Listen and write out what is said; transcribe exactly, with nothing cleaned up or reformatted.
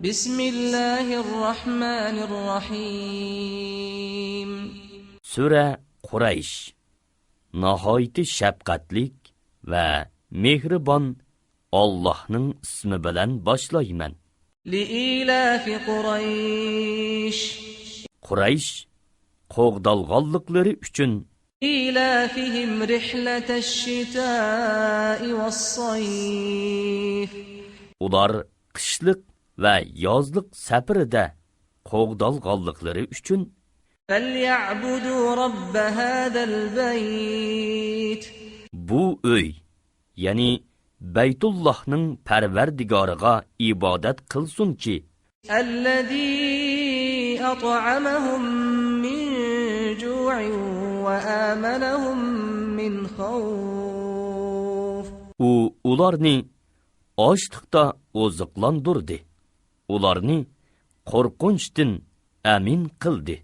بسم الله الرحمن الرحيم. سۈرە قۇرەيش. ناھايىتى شەپقەتلىك ۋە مېھرىبان ئاللاھنىڭ ئىسمى بىلەن باشلايمەن. لإيلاف قريش. قۇرەيش قوغدالغانلىقلىرى ئۈچۈن. إيلافهم رحلة الشتاء والصيف. ئۇلار قىشلىق ۋە يازلىق سەپىرىدە قوغدالغانلىقلىرى ئۈچۈن. فليعبدوا رب هذا البيت. بۇ ئۆي، يەنى بەيتۇللاھنىڭ پەرۋەردىگارىغا ئىبادەت قىلسۇنكى. الذي أطعمهم من جوع وآمنهم من خوف. ئۇ ئۇلارنى ئاچلىقتا ئوزۇقلاندۇردى، ئۇلارنى قورقۇنچتىن ئەمىن قىلدى.